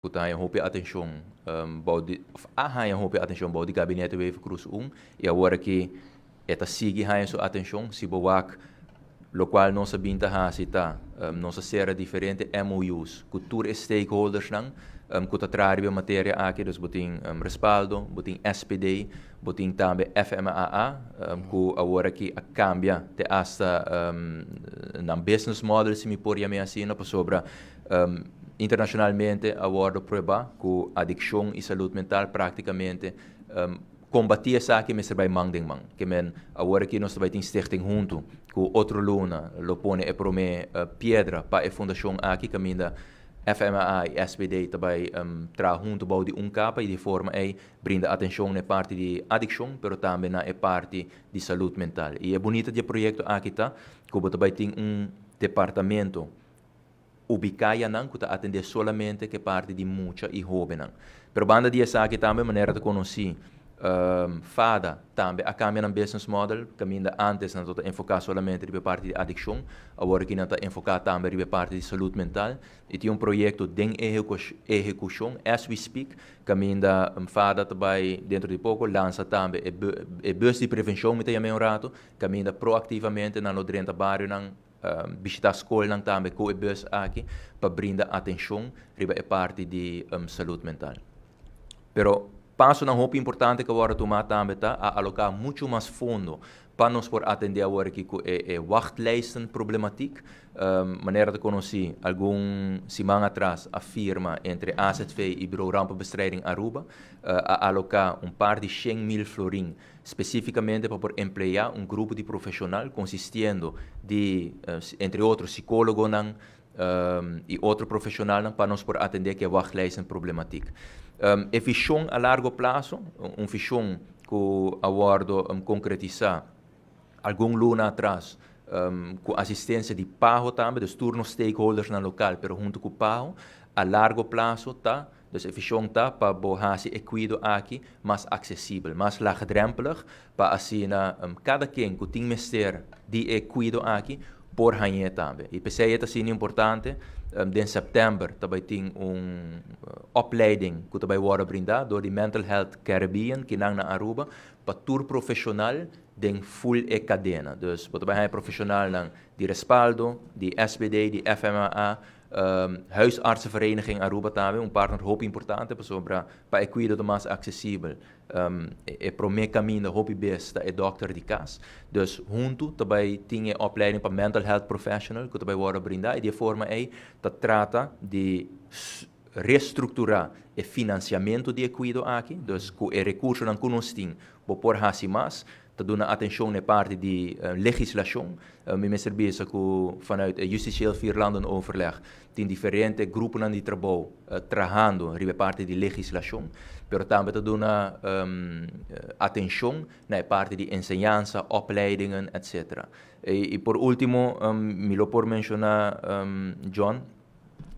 Ku ta haña hopi atenshon bou di òf a haña hopi atenshon bou di Gabinete Wever-Croes un i awor aki e ta sigui haña su atenshon. Si bo wak lokual nos a bin ta hasi ta nos a sera diferente MOU's ku tur e stakeholdersnan ku ta traha riba e materia aki. Dus bo tin Respaldo, bo tin SPD, bo tin tambe FMAA ku awor aki a kambia te asta nan business model, si mi por yam'é asina, pasobra internacionalmente a wordo prueba cu adiccion y salud mental practicamente combati esaki mester bay man den man. Ke men awor aki nos ta bay tin stichting hunto cu otro luna lo pone e prome piedra pa e fundacion aki, caminda FMAA y SPD ta bay traha hunto bou di un capa y di forma ey brinda atencion na e parti di adiccion, pero tambe na e parti di salud mental. Y e bunita di e proyecto aki ta cu bo ta bay tin un departamento ubiká yanan ku ta atendé solamente ku e parti di mucha i hóbennan. Pero banda di esaki tambe, manera ta konosí, FADA tambe a kambia nan business model, kaminda ántes nan tabata enfoká solamente riba e parti di adikshon, awor aki nan ta enfoká tambe riba e parti di salud mental i tin un proyekto den ehekushon as we speak, kaminda FADA ta bai dentro di poko lansa tambe e bus di prevenshon, mi ta yam'é un ratu, kaminda proaktivamente nan lo drenta barionan, bishita skolnan tambe ku e bus aki pa brinda atenshon riba e parti di salud mental. Pero pasonan hopi importante ku a wòrdu tumá tambe ta a aloká muchu mas fondo pa nos por atendé awor aki ku e wachtlijsten problematik. Manera ta konosí, algun siman atras a firma entre AZV i Bureau Rampenbestrijding Aruba a aloká un par di 100.000 florin spesífikamente pa por empleá un grupo di profeshonal konsistiendo di, entre otro, sikólogonan i otro profeshonalnan pa nos por atendé ku e wachtlijsten problematik. E vishon a largo plaso, un vishon ku a wòrdu konkretisá algun luna atras ku asistensia di PAHO tambe, dus tur nos stakeholdersnan lokal pero huntu ku PAHO, a largo plaso ta. Dus e vision ta pa bo hasi e kuido aki mas aksesibel, mas laagdrempelig, pa asina kada ken ku tin mester di e kuido aki por hañ'é tambe. I p'esei e ta asina importante, den sèptèmber ta bai tin un opleiding ku ta bai wòrdu brindá dor di Mental Health Caribbean kinan na Aruba pa tur profeshonal den ful e kadena. Dus bo ta bai haña profeshonalnan di Respaldo, di SPD, di FMAA, Huisartsenvereniging Aruba tambe, un partner hopi importante, pasobra pa e kuido ta mas aksesibel, e promé kaminda hopi bes ta e dòkter di kas. Dus huntu ta bai tin e opleiding pa mental health professional ku ta bai wòrdu brindá i di e forma ei ta trata di restrukturá e finansiamentu di e kuido aki. Dus ku e rekursonan ku nos tin bo por hasi mas. Ta duna atencion na e parti di legislacion. Mi mester bisa cu vanuit e Justitieel Vierlandenoverleg tin diferente gruponan di trabou trahando riba e parti di legislacion, pero tambe ta duna atencion na e parti di enseñansa, opleidingen, etc. Y por ultimo mi lo por menciona, John,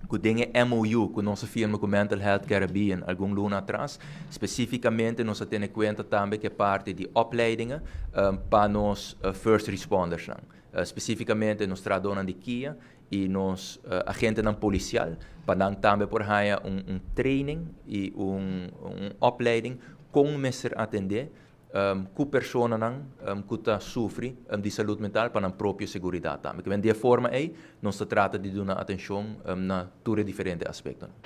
ku den e MOU ku nos a firma ku Mental Health Caribbean algun luna atras, spesífikamente nos a tene kuenta tambe ku e parti di opleidingen pa nos first respondersnan, spesífikamente nos trahadónan di kia i nos agentenan polisial, pa nan tambe por haña un training i un opleiding kon mester atendé ku personanan ku ta sufri di salud mental pa nan propio seguridat tambe. Di e forma ei nos ta trata di duna atenshon na tur e diferente aspektonan.